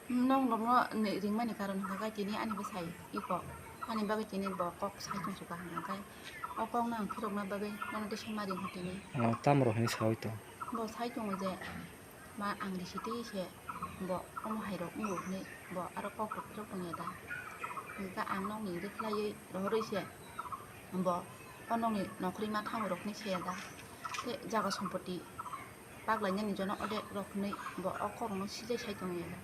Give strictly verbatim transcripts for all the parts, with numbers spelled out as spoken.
Nong rokno ni ringmani karon hwnkha khe tini ani bwsai iko. Ani bagwi tini bo kok sai tong suka hwnkha khe o kokno ang phirokna bagwi nono tei sema ringkha tini. Ah, tamo rok hinwi sawi tong? Bo sai tongo je ma ang risi twi se bo omo hai rok wngo hwnwi bo aro kok rok phirok tongya da. Hwnkha ang nokni rwkhlaiwi rohorwi se bo o nokni nongkhorima thango rok hinwi saya da. Tei jaga sompoti paklainani jono odek rok hinwi bo o kokno sijai sai tongya da.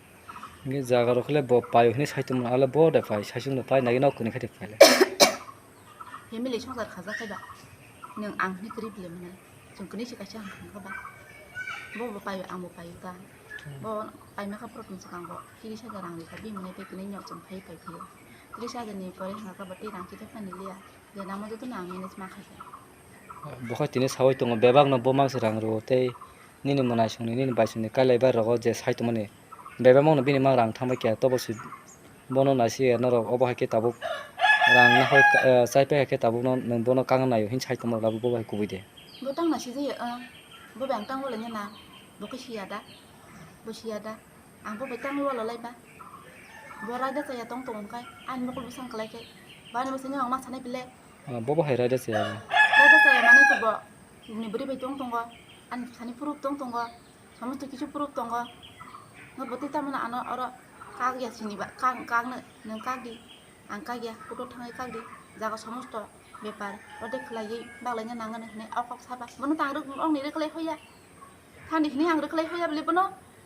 Hingke jaga rok le bo paio hinwi sai tongmani, ale bo de pai, sai sung de pai, nagi nok kuni khe de pai le. Family songsar khajak khe ba, nwng ang hinwi kwrwi bile mwnai, chwng kwnwi se kaisa ang thangkha ba, bo bo paio, ang bo paio ta, bo paima kha prothom swkang bo tris hajar rang rikha, bini mwnai tei kwnwi nok chwng phai pai phio, tris hajar ni pore hwnkha khe bo tei rang khe phani liya, je namo joto no ang manage ma kha khe. Bo khe tini sawi tongo, bebak no bo mangsa rang rwo tei nini mwnaisongni, nini baisongni kailai bai rogo je sai tongmani, bebakno bini mang rang thangbai kha, tobo se bono naisik ya norok, obo hai khe tabuk rang nahoi, eh, chai pai kha khe tabukno nwng bono kang naio hin sai tongma labo bo bai kubui de. Bo tang naisik jaya, ah, bo bai ang tang wala nena, bo khe siya da, bo siya da, ang bo bai tang wala lai ba, bo raida chaya tong tong khai, ani mokol bwsang kalai khai, bani bwsai ang ma sanai bile. Ah, bo bo hai raida chaya. Raida chaya manai to bo, ni bwrwi bai tong tongo, ani sani proof tong tongo. Somosto kisu proof tongo. Nwng bo tei tamoni ano oro kak ya sini ba, kak, kakno nwng kak di, ang kak ya, kuto thangwi kak di. Jaga somosto bepar ode khlaiwi baglaina nangani hwnwi o kok saba. Bono tang rwk, ongni rwkhlai hoya. Thani hwnwi ang rwkhlai hoya bwle bono,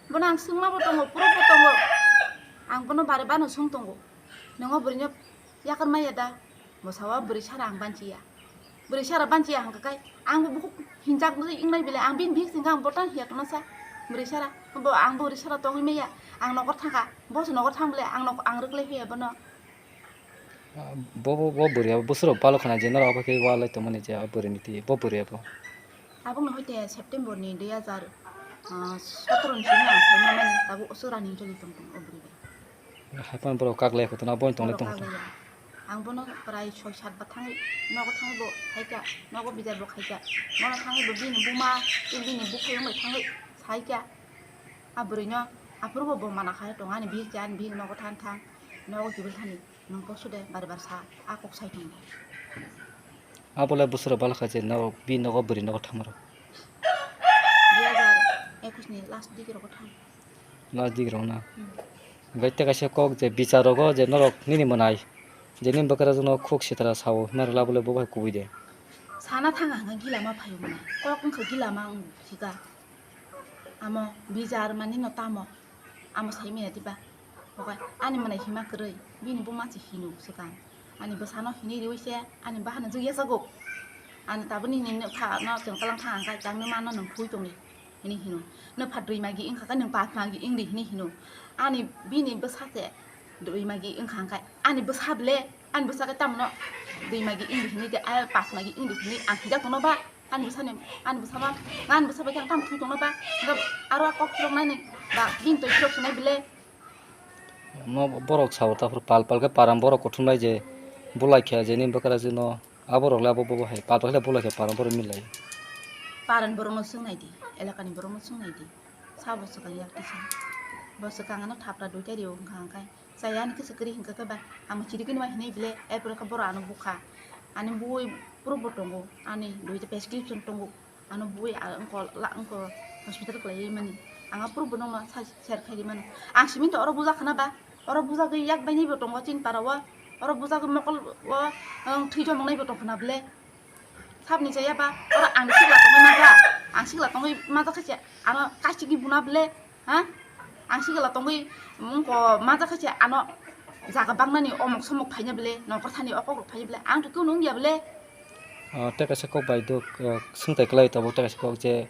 bono ang swngma bo tongo, proof bo tongo. Ang bono bare bano swng tongo. Nwngo bwrwino yakar maya da? Bwsao bwrwi sara ang banchiya. Bwrwi sara banchiya hwnkha khe ang bo bukhuk hinjak wngwi wngnai bile, ang bini bihik singkha ang botan hiya kwmasa bwrwi sara. Bo ang bwrwi sara tongwi maya, ang nokor thangkha, bo se nokor thang bile ang nok-, ang rwklai phiya bono. Ah, bo, bo, bo bwrwi abo bwswk rok balo khna je norok abo khe walai tongmani je abo bwrwi ni twi bo bwrwi abo. Aboni hoite September ni dui hajar sotoro ni simi ang phaima mani tabuk aswk running choli tong tong o bwrwi bai. Hai phano borok kak lai kotorma bono tonglai tong. Borok kak lai ya. Ang bono prai soi sat ba thangwi nogo thangwi bo khaikha, nogo bijar bo khaikha. Bono thangwi bo bini buma tei bini bukhuk wng bai thangwi saikha. A bwrwino aphuru bo, bo mana khai tongo ani bihik se ani bihik nogo than thang nogo kibil thani nwng kok sude bar bar sa a kok sai tongo. Abo le bwswk rok balo kha je norok bini nogo bwrwi nogo thangma rok. Dui hajar ekush ni last dik rogo thang. Last dik rok na. Hmm. Hingke tei kaisa kok je bichar rogo je norok nini mwnai je nini bwkra jono khuk sitra sao hwnma rwla bole bo bai kubui de. Sana thang ang gila ma phaio mwnai. Kok wngkha gila ma wng thika. Amo bichar mani no tamo. Amo sai maya diba? Okai ani mwnai hima kwrwi. Bini buma se hino swkang. Ani bwsano hinwi riwi se ani bahano jwk yachago. Ani tabukni nini kha no chwng kwlang thang ang kha, changni mano nwng phui tongdi hinwi hino. Nwpha dui magi wngkha khe nwng pas magi wngdi hinwi hino. Ani bini bwsa se dui magi wngkha hwnkhe ani bwsa ble, ani bwsa khe tamno dui magi wngdi hinwi de, a pas magi wngdi hinwi ang hijak tongno ba ani bwsani, ani bwsa ba, ani bwsa bai khe ang tamo thwi tongno ba, hwnkhe aro a kok phirok nani ba bini toi phirok sinai ble. No borok sao, taphuru pal pal khe paran borok kuthumlai je bulai khe je nini bwkra jino, aborok le abo bo hai pal pal khe bulai khe paran borok milai. Paran borokno swngnai di, elakani borokno swngnai di. Sabo swkang yak tisa. Bo swkang ano thapra duita rio wngkha hwnkhe. Chaya ani kisa kwrwi hwnkha khe ba, ang chiri khe numa hinwi bile, erpore khe borok ano bukha. Ani bui proof bo tongo, ani duita prescription tongo. Ano bui a wngkol la wngkol hospital khlaiwi mani. Ang aphuru bo nokno sa share khairi mano. Ang simi to oro buja khna ba. Oro buja gwi yak bainai bo tongo chini para o. Oro buja gwi mokol o, ang thwi jomong nai bo tong khna ble. Sabni chaya ba oro ang sikla tongwi manjak. Ang sikla tongwi manjak khe se ano kasiki buna ble. Ha? Ang sikla tongwi wngko manjak khe se ano jaga bangnani omok somok phaina ble. Nokor thani okok rok phaina ble. Ang to kunu wngya ble. Ah, tei kaisa kok bai duk, ah, swngtai kwlai tabuk tei kaisa kok je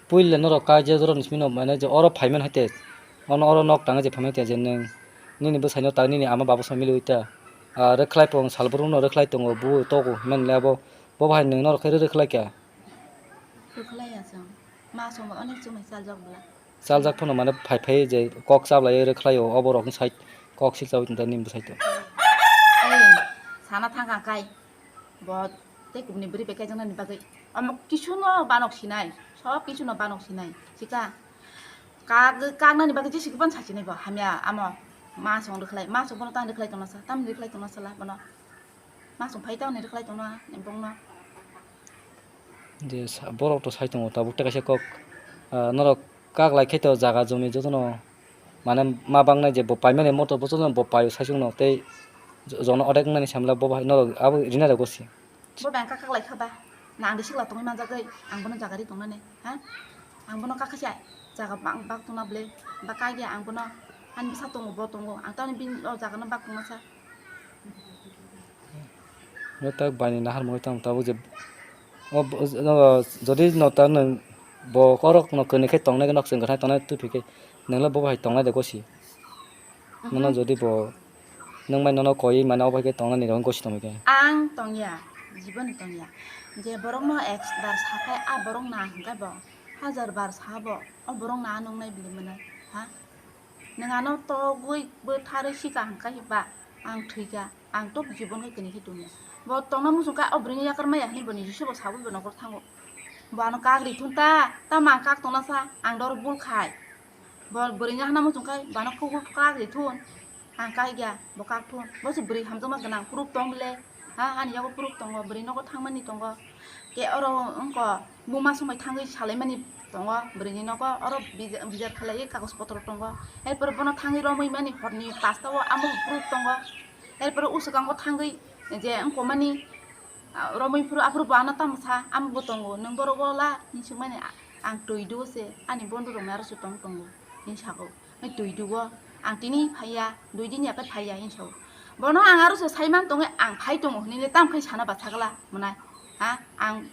puila norok kaijakjak rokni simi no mane je oro phaiman hai te, ono oro nok tangwi je phaiman hai te je nwng nini bwsai no ta nini ama baba song miliwi ta, ah, rwkhlai pung sal brum no rwkhlai tongo bu togo himani le abo bo bahai nwng norok khe rwrwkhlai kha. Rwkhlai ya chwng ma song ba onek chwng bai chaljak bwla. Chaljak phano mane phai phai je kok chablai rwkhlai o obo rok ni side kok silsa wi tong ta nini bwsai to. Ei, sana thang kang kai. Bo tei kubuni bwrwi bai kaijaknani bagwi omo kisu no banok sinai, sob kisu no banok sinai. Sika, Kak, kaknani bagwi jesi khe bono sachinai bo, hamya amo. Ma song rwkhlai, ma song bono tang rwkhlai tongna sa, tamni rwkhlai tongna sala bono. Ma song phai tamni rwkhlai tongna, bongno. Je sa-, borok to sai tongo, tabuk tei kaisa kok, ah, norok kak lai khe to jaga jumi jotono, mane ma bangnai je bo paimani moto bo jotono bo paio saichung no, tei jo-, jono odek wngnani samla bo bai norok abo rina rwgo si. Bo bang kak kak lai kha ba, nang de sikla tongwi manjagwi, ang bono jaga ri tongnani, ha? Ang bono kak kha sai, jaga bang bak tongna ble, ba kak ya ang bono, ani bwsa tongo, bo tongo, ang tamni bini o jaga no bak tongna sa. Bo tak bai ni nahar mui tang tabuk je, o, o, o, jodi no ta nwng bo korok no kwnwi khe tongnai khe nok chwng kwthai tongnai tubui khe nwng le bo bai tongnai de gosi. Nono Mhm. Jodi bo nwng bai nono koi mane obo khe tongnani rok gosi tongwi khe. Ang tongya, jiboni tongya. Je borok no ek bar sakhai a borok na hwnkhe bo hajar bar sa bo o borok na nungnai bili mwnai ha. Nwng ano togwi bwtharwi sika hwnkhe ba ang thwikha, ang tok jibon khe kini khe tongya. Bo tongna muchung khe o bwrwini yakar maya hwnwi bo niji se bo sabo bo nokol thango. Bo ano kak ri thun ta, tamo ang kak tongna sa, ang doro bul khai. Bo bwrwini hana muchung khai, bano khugul kak ri thun. Ang kai gya, bo kak thun. Bo se bwrwi hamjakma gwnang, proof tong bile. Ha, ani yago proof tongo, bwrwi nogo thangmani tongo. Ke oro wngko, buma somai thangwi salaimani tongo, bwrwini nogo, oro bija-, bijar khalaiwi kagoj potro tongo. Erpore bono thangwi romwi mani horni pasta o amo proof tongo. Erpore uswkango thangwi je wngko mani, ah, romwi phuru aphuru bo ano tamo sa, amo bo tongo, nwng borok o la hinwi swngmani, a-, ang twi do se, ani bondhu rok mai aro se tong tongo, hinwi sago. Hai twi dugo, ang tini phaiya, dui din ya khe phaiya, hinwi sao. Bono ang aro se saiman tongwi, ang phai tongo hinwi le tam khai sana bacha gla mwnai. Ha, ang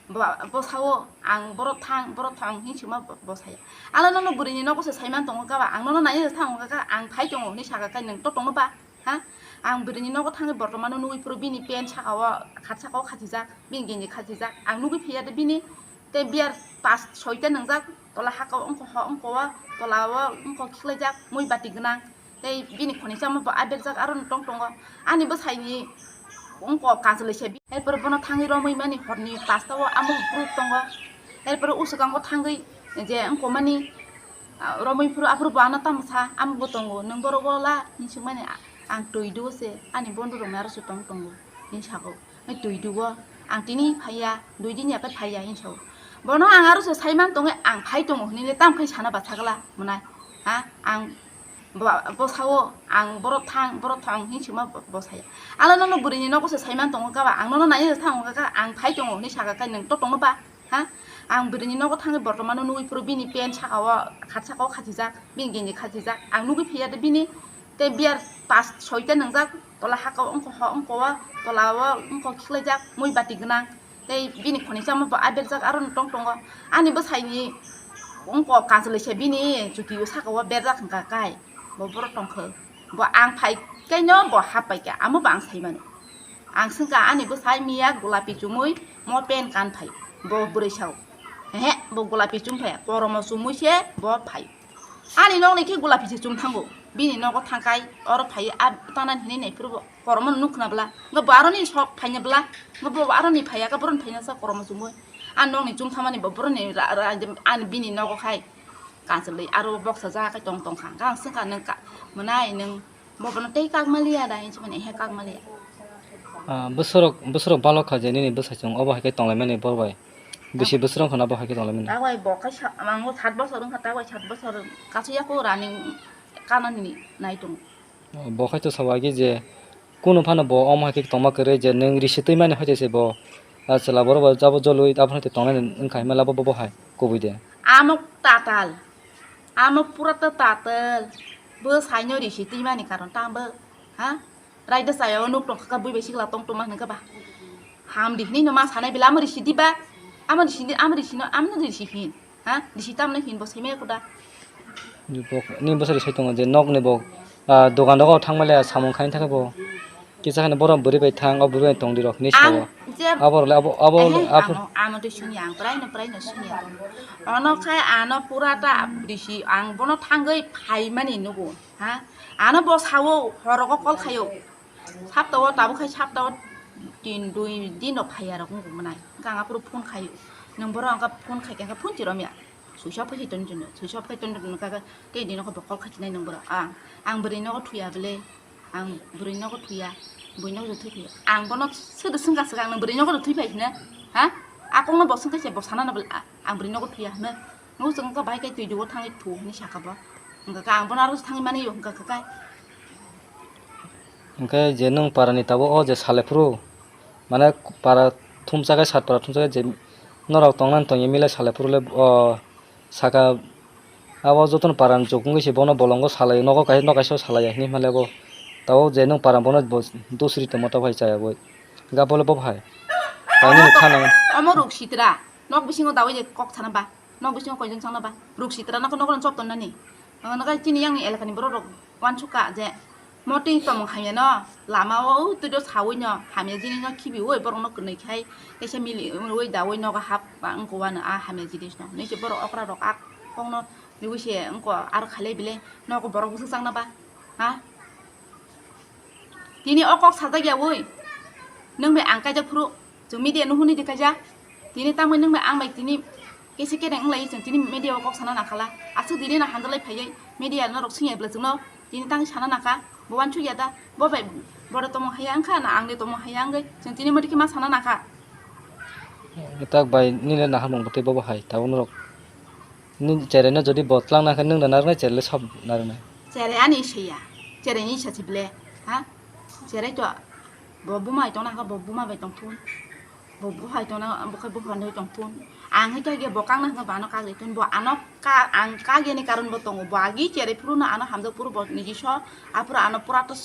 bo, bo sao, ang borok thang, borok thang hinwi sima bo, bo saya. Ala nono bwrwini nogo se saiman tongo kaba, ang nono nai thang kha, ang phai tongo hinwi saka kha, nwng to tongno ba? Ha, ang bwrwini nogo thangwi bortomano nugwi phuru bini pant saka o, khat saka o khachijak, bini genji khachijak, ang nugwi phiya de bini. Tei beer pas soita nwngjak, tola haka o wngkha, ho wngkha o, tola o wngkha khiklaijak, mui bati gwnang. Tei bini khoni chama bo aberjak, aro no tong tongo. Ani bwsai ni wngkha kanchwlwi se bi-, erpore bono thangwi romwi mani horni pasta o amo proof tongo. Erpore uswkango thangwi je wngkha mani, ah, romwi phuru aphuru bo ano tamo sa, amo bo tongo. Nwng borok o la hinwi swngmani, a-, ang twi do se, ani bondhu rok mai aro se tong tongo hinwi sago. Hai twi dugo, ang tini phaiya, dui din ya khe phaiya hinwi sao. Bono ang aro se saiman tongwi ang phai tongo hinwi le tam khai sana bacha gla mwnai. Ha, ang bo, bo sao, ang borok thang, borok thang hinwi sima bo, bo saya. Ala nono bwrwini nogo se saiman tongo kaba, ang nono nai thang kha, ang phai tongo hinwi saka kha, nwng to tongno ba? Ha, ang bwrwini nogo thangwi bortomano nugwi phuru bini pant saka o, khat saka o khachijak, bini genji khachijak, ang nugwi phiya de bini. Tei beer pas soita nwngjak, tola haka o wngkha, ho wngkha o, tola o wngkha khiklaijak, mui bati gwnang. Tei bini khoni chama bo aberjak, aro no tong tongo. Ani bwsai ni wngkha kanchwlwi se bini chuti o saka o berjak hwnkha kai. Bo borok tong kha. Bo ang phai kaino bo hap pai kha, amo bo ang sai mano. Ang swngkha ani bwsai miya gulapi chumui mo pen kan phai. Bo bwrwi sao. Ehe, bo gulapi chum phai, koromo chumui se bo phai. Ani nokni khe gulapi se chum thango. Bini nogo thangkai, oro phai, a tana hinwi nai phuru bo koromo nuk khna bla. Nga bo aroni sok phaina bla. Nga bo aroni phaiya, ka boron phaina sa koromo chumui. Ani nokni chum thamani bo boroni ra, ra, ani bini nogo khai. Kanchwlwi aro boksa ja kai tong tong kha. Ang swngkha nwng ka, mwnai nwng Bo bono tei kak maliya da hinwi sumani, ehe, kak maliya. Ah, bwswrok, bwswrok balok kha je nini bwsai chwng obo hai khe tonglaimani bor bai. Bisi bwswrok wngkha na bo hai khe tonglaimani? Tabuk bo khe sa-, ang o sat bosor wngkha, tabuk sat bosor kasu yaku running kanani nai tongo. Oh, bo khai to sabo agi je kunu phano bo omo hai khe tongma kwrwi je nwng risi twi mani hai se bo, ah, chwla borok bo jabo jolwi abo hai tonglaimani wngkha himla bo, bo, bo hai kubui de. Amo tatal. Amo pura ta tatal. Bo saino risi twi mani karon tang bo. Ha? Raida saya o nuk tong kha bui bai sikla tong tong ma hwnka ba. Ham di hini no ma sanai bela amo risi di ba. Amo risi di, amo risi no, amo risi hin. Ha? Risi tam no hin bo sai me kuda. Ni bo, ni bo sari sai tongo je nok ni bo, ah, dogan rogo thang male samung khaini thang bo. Kisa kheno borok bwrwi bai thang, o bwrwi bai tong di rok hinwi sao. Ang je abo rok le abo, abo ehe, abo amo, amo twi sungya, ang praino, praino sungya. Ono khai ano pura ta risi, ang bono thangwi phaimani nugo, ha? Ano bo sao, horogo call khaio. Saptao, tabuk khai saptao tin, dui din rok phaiya rok wngkha mwnai. Hwnkhe ang aphuru phone khaio. Nwng borok hwnkhe phone khaikha, hwnkhe phone chiromya. Suisa phai ton ton, suisa phai ton ton kaka, tei dino ko bokol khachi nai nang bora. Ang, ang bwrwi nogo thuya bele, ang bwrwi nogo thuya, bwrwi nogo thwi thuya. Ang bono sudu sengka saka ang bwrwi nogo thwi phai hina. Ha? Akong no bosong kaisa bosana na bele, ang bwrwi nogo thuya hina. Ngu sengka bai kai twi duo thangwi thu hini saka bo. Hingka ka ang bono aro thangwi mani yo hingka ka kai. Hingke je nwng parani tabuk o je sale phuru, mane para thumsa khe, sat para thumsa khe je norok tongna tongya milai sale phuru le, o saka abo jotono parani chukungwi se bono bolongo salai, nogo kaisa, nok kaisa salai ya hinwi hwnle bo. Tabuk je nwng para bono bo dusri tongma tabuk hai chaya bo. Ga bole bo hai. Paini mukha nang. Omo ruk sitra, nok bisingo dawi je kok sana ba. Nok bisingo koijon changna ba? Ruk sitra nokho nokho chop tonnani. Ang nokha chini yang ni elakani borok rok wansukha je motwi tongmung hamya no lama o twi do sawi no hamya jini no khibi oi borok no kwnwi khai kaisa mili oi da oi nogo hap ba wngko wano a hamya jinis no. Nisi borok okra rok a kok no nugwi se wngko aro khalai bile nogo borok bwswk changna ba? Ha? Tini o kok sajak ya oi. Nwng bai ang kaijak phuru. Chwng media no hwnwi di kaijak. Tini tamo nwng bai ang bai tini kesi kene wng lai chwng tini media o kok sana nakhala. Aswk tini no handalai phaiwi media no rok singya bwla chwngno tini tang sana nakha. Bo wansuk ya da. Bo bai boro tongmung haya wngkha na ang de tongmung haya wngwi chwng tini modi khe ma sana nakha. Tak bai nini nahar mung bwtwi bobo hai tabuk norok. Nini cherai no jodi bo twlang na khe nwng da narwknai cherai le sab narwknai. Cherai ani se ya. Cherai ni sa se ble. Ha? Cherai to bo buma bai tong na kha bo buma bai tong thun. Bo buhai tong na bo khai buhai tong thun. Ang hai khe bo kang na kha bo ano kagri thun bo ano ka ang kagya ni karon bo tongo bo agi cherai phuru no ano hamjak phuru bo niji so aphuru ano pura to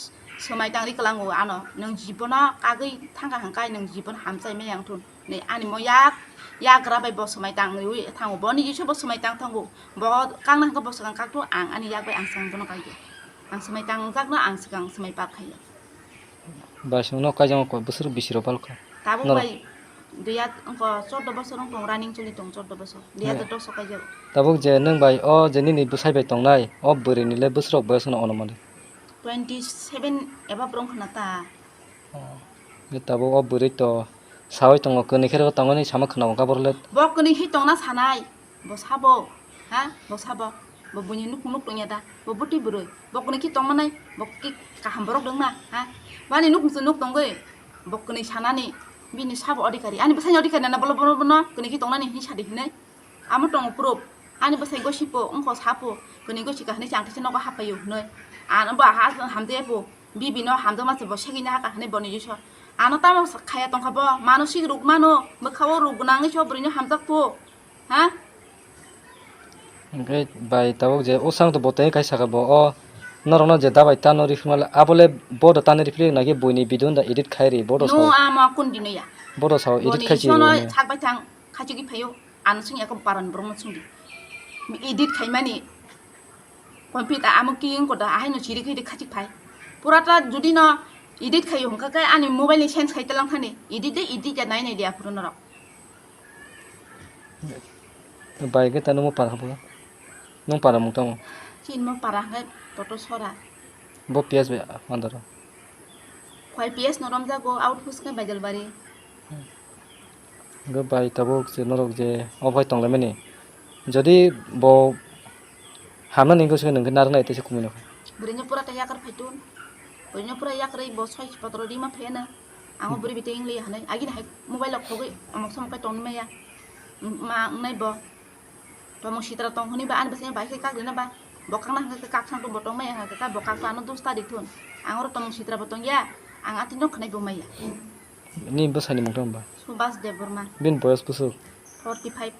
swmai tang ri kwlango ano nwng jibono kagwi thang kha hang kai nwng jibono hamchai me yang thun. Ni ani mo yak yagra bai bo swmai tang wi thango bo ni jisu bo swmai tang thango bo kang na hwnkhe bo swkang kak thung ang ani yak bai ang swkang bono kaiya ang swmai tang jak no ang swkang swmai pak khaiya. Bai swkang no kaijak koi bwswk bisi rok palkha. Tabuk bai duya wngkha chordo bosor wng tong running choli tong chordo bosor duya to doso kaijak. Tabuk je nwng bai o je nini bwsai bai tongnai o bwrwi ni le bwswk rok boyos no ono mani. Twenty seven eba borok khna ta. Oh. Tabuk o bwrwi to sawi tongo, kwnwi khe tongo hinwi sama khwna o kabor le. Bo kwnwi khe tongna sanai, bo sabo, ha? Bo sabo, bo buini nuk nuk tongya da, bo bwtwi bwrwi, bo kwnwi khe tongmanai, bo khe kaham borok dwngma, ha? Bani nuk nuk tongwi, bo kwnwi sanani, bini sabo odhikari, ani bwsani odhikari na bolo bolo bono kwnwi khe tongnani hinwi sadi hinwi. Amo tongo proof. Ani bwsai gosi po, wngkha sa po, kwnwi gosi ka hinwi chang thisa nogo hapai o hinwi. Ano ba ha hamde po, bibi no hamjakma se bo segwi na ha ka hinwi bo niji so. Ano tamo khaya tongkha bo, manosik ruk mano, bwkha o ruk gwnangwi so bwrwi no hamjak po. Ha? Hwnkhe bai tabuk je o sang to bo tei kaisa ka bo o norok no je dabai tano rifrima le abo le bodo tani rifri nagi buini video da edit khai ri bodo no sao. Amo kun dino ya. Bodo sao edit khai si sono rifrima. Sak bai thang. Khachigwi phaio, ano swngya khe paran borokno swngdi. Edit khaimani, computer amo kiyeng koda, ahaino chiri khe khachik phai. Pura ta jodi no edit khaio hwnkha khe ani mobile ni sense khai talang thani. Edit de edit ya nai nai de aphuru norok. Bai khe tano mo para habo. Nwng para mung tamo? Chini mo para hwnkhe Toto Sora. Bo P S bai andaro. Khwai P S no romjago, out post khe Baijalbari. Hwnkhe bai tabuk je norok je obo hai tonglaimani. Jodi bo hamnani wngkha se nwng khe narwknai tei se kumui nokha. Bwrwino pura ta yakar phaitun. Bwrwino pura yakarwi bo soi potro rima phaiya na. Ang o bwrwi bithai wng liya hinwi. Agini hai mobile o khogwi omok somok khe tongwi maya. Ma wngnai bo. Tomong sitra tong hwnwi ba ani bwsai bai khe kak rina ba. Bo kak na hwnkhe kak sang tong bo tong maya hwnkhe kak bo kak to ano dos ta di thun. Ang oro tomong sitra bo tong ya. Ang atwi nok khwnai bo maya. Nini bwsai ni mung tong ba? Subhas Debbarma. Bini boyos bwswk? Forty five.